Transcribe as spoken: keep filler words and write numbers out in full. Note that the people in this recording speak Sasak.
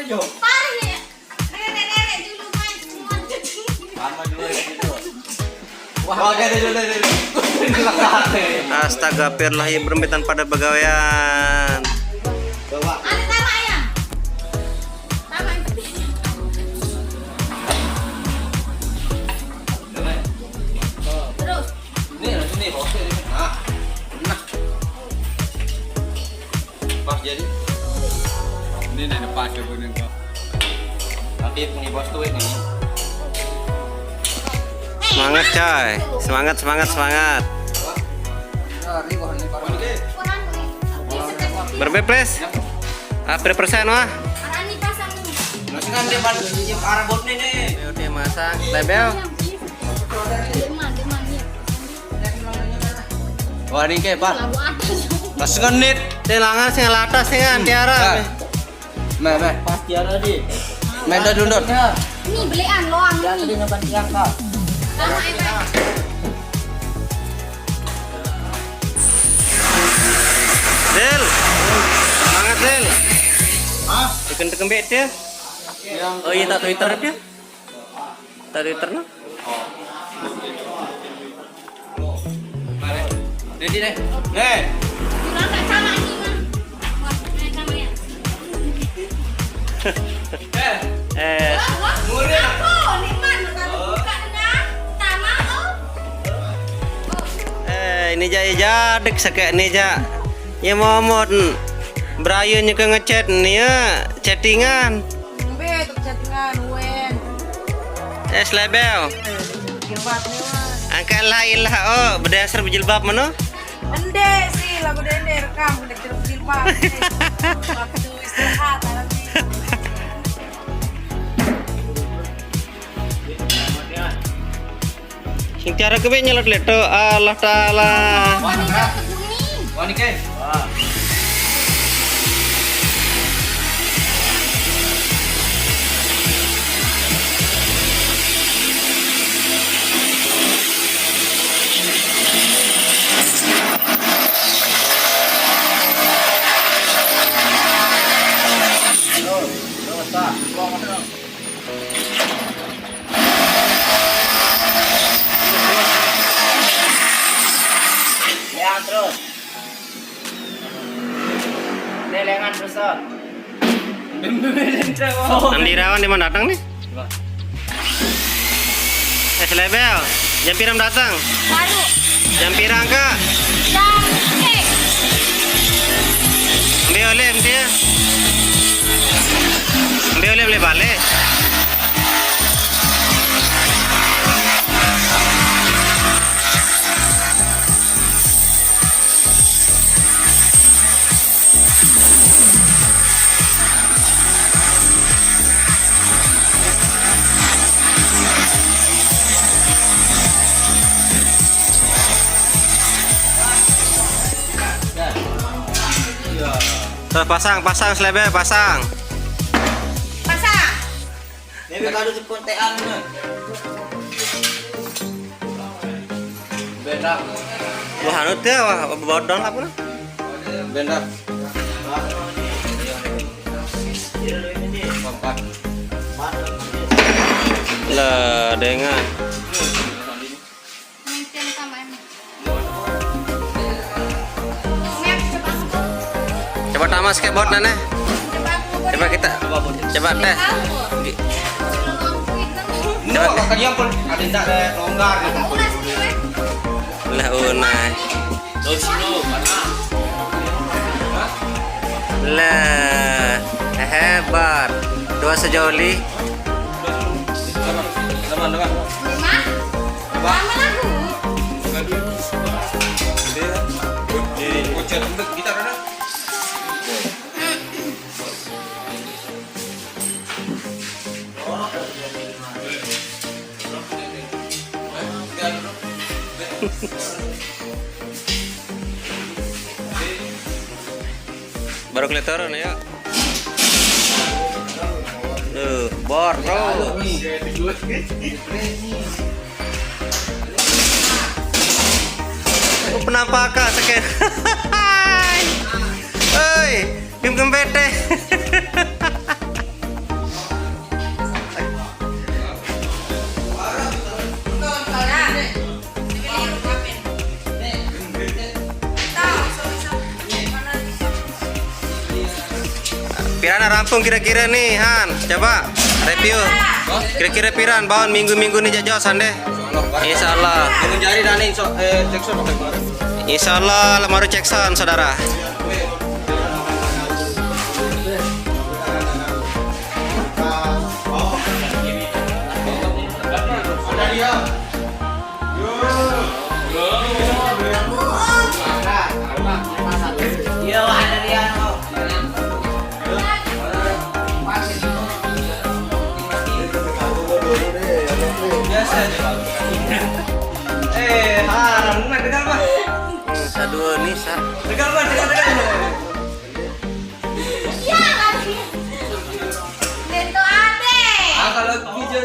Parah ya. Nenek-nenek dulu main semua. Sama dulu gitu. Wah, oke, dulu, dulu, dulu. Astagfirullahaladzim, berembitan pada begawean. Coba. Ada taruh ayam. Taruh ayam. Terus. Ini, ini, bosnya ini. Nah. Nah. Pas jadi. Ini nih, pas ya, bener kok. Tapi punya bos tuh ini. Semangat, coy. Semangat, semangat, semangat. Berapa, Pres? Ah, berapa persen, wah? Arani pasang nih. Masih kan dia pada arah bot nih, nih. Oke, masang. Label. Dia mah, dia mah, nih. Wah, ini kayak, Pak. Labu atas. Pas ngenit. Telangan sing latas sing kan, Tiara. Nah. Meh, meh. Pas Tiara di. Menda dundut. Ini belian loang ini. Tadi nonton Tiara, Kak. Sama, Bang. Del. Semangat, Del. Hah? Tekan-tekan bet ya. Oh iya, tak Twitter dia. Tak Twitter no. Ready deh. Nih. Kurang tak sama ini, Bang. Wah, naik sama ya. Eh. Eh. Wah, wah. Murid. Aku, nikmat, kalau buka dengan sama, oh. Eh, ini ja, ja, dek sekek ni ja. Ya momot. Berayu nyuka ngechat ni ya, chattingan. Mbe tu chattingan, wen. Eh, selebel. Jilbab ni, wan. Angkat lah ilah, oh, berdasar berjilbab mana? Ende sih, lagu dende rekam, udah jilbab, jilbab. Waktu istirahat, alam ni. Sing cara kebe nyelot leto, Allah Taala. Wah, ni dah ke bumi. Wah, ni ke. Wah. Yang terus. Ini lengan terus, Sob. Andi Irawan di mana datang nih? Coba. Eh, selebel. Jam piram datang? Baru. Jam piram, Kak? Jam, eh. Ambil oleh, M T ya. Ambil oleh, boleh balik. Terus pasang, pasang selebel, pasang. Pasang. Ini kalau dikontekan, nah. Beda. Wah, anu teh, wah, bodong apa, nah? Beda. Empat. Lah, dengan. Coba tamas skateboard nane. Coba kita. Coba teh. Coba teh. Lah, unai. Lah, hebat. Dua sejoli. Teman, teman, teman. Coba. Lama lagu. Bukan dulu. Gede ya. Gede. Bocor, bentuk gitar ada. Baru kelihatan ya. Tuh, bor, bro. Oh, penampakan sekian. Hei, game kempete. Kirana rampung kira-kira nih, Han. Coba review. Kira-kira piran baun minggu-minggu nih jajal sandé? Insya Allah. Minggu jari dah nih, so, eh, cek so, Insya Allah, lamaru cek sound, saudara. Biasa aja. Eh, haram, lu main tegal, Bang. Sadua nih, sa. Tegal, Bang, tegal, tegal. Ya, lagi. Itu ada. Ah, kalau bijak